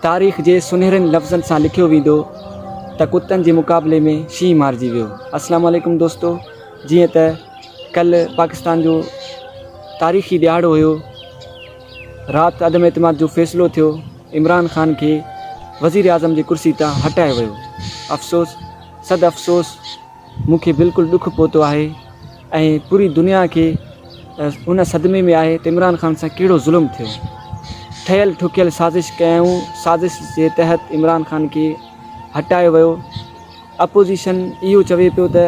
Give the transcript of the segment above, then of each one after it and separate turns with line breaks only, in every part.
تاريخ جي سنهرن لفظن سان لکيو ويندو ته ڪتن جي مقابلي ۾ شينهن مارجي ويو. اسلام عليڪم دوستو جيئن ته ڪلهه پاڪستان جو تاريخي ڏهاڙو هيو رات عدم اعتماد جو فيصلو ٿيو عمران خان کي وزير اعظم جي ڪرسي تان هٽايو ويو افسوس صد افسوس مون کي بلڪل ڏک پهتو آهي ۽ پوري دنيا کي ان صدمي ۾ آهي ته عمران خان سان ڪهڙو ظلم ٿيو. ٺهيل ٺڪيل سازش ڪيائون، سازش جي تحت عمران خان کي هٽايو ويو. اپوزيشن اهو چوي پيو ته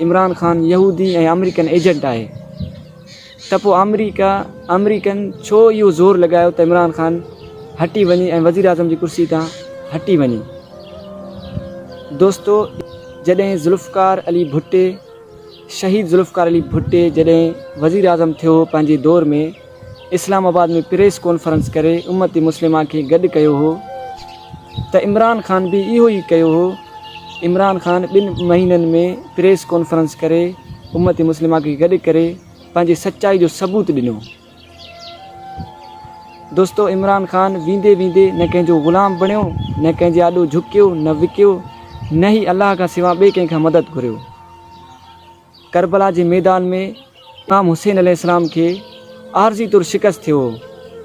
عمران خان يهودي ۽ آمريڪن ايجنٽ آهي ته پوء آمريڪا آمريڪن ڇو اهو زور لڳايو ته عمران خان هٽي وڃي ۽ وزيراعظم جي ڪرسي تان هٽي وڃي. دوستو! جڏهن ذوالفقار علي ڀٽي شهيد ذوالفقار علي ڀٽي جڏهن وزيراعظم ٿيو هو پنهنجي دور ۾ اسلام آباد ۾ پريس ڪانفرنس ڪري امت مسلمه کي گڏ ڪيو هو ته عمران خان به اهو ئي ڪيو هو عمران خان ٻن مهينن ۾ پريس ڪانفرنس ڪري امت مسلمه کي گڏ ڪري پنهنجي سچائي جو ثبوت ڏنو. دوستو عمران خان ويندي ويندي نه ڪنهن جو غلام بڻيو نه ڪنهن جي آڏو جهڪيو نه وڪيو نه ئي الله کان سوا ٻئي ڪنهن کان مدد گهريو. ڪربلا جي ميدان ۾ امام حسين عليه السلام کي عارضي طور شڪست ٿيو هو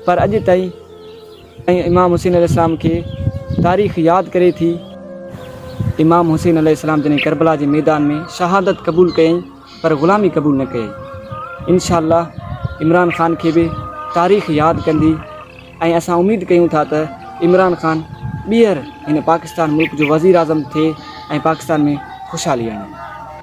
پر اڄ تائين امام حسين عليه السلام کي تاريخ ياد ڪري ٿي. امام حسين عليه السلام جڏهن ڪربلا جي ميدان ۾ شهادت قبول ڪيائين پر غلامي قبول نه ڪئي. انشاء الله عمران خان کي به تاريخ ياد ڪندي ۽ اسان اميد ڪيون ٿا ته عمران خان ٻيهر هن پاڪستان ملڪ جو وزيراعظم ٿئي ۽ پاڪستان ۾ خوشحالي آڻي.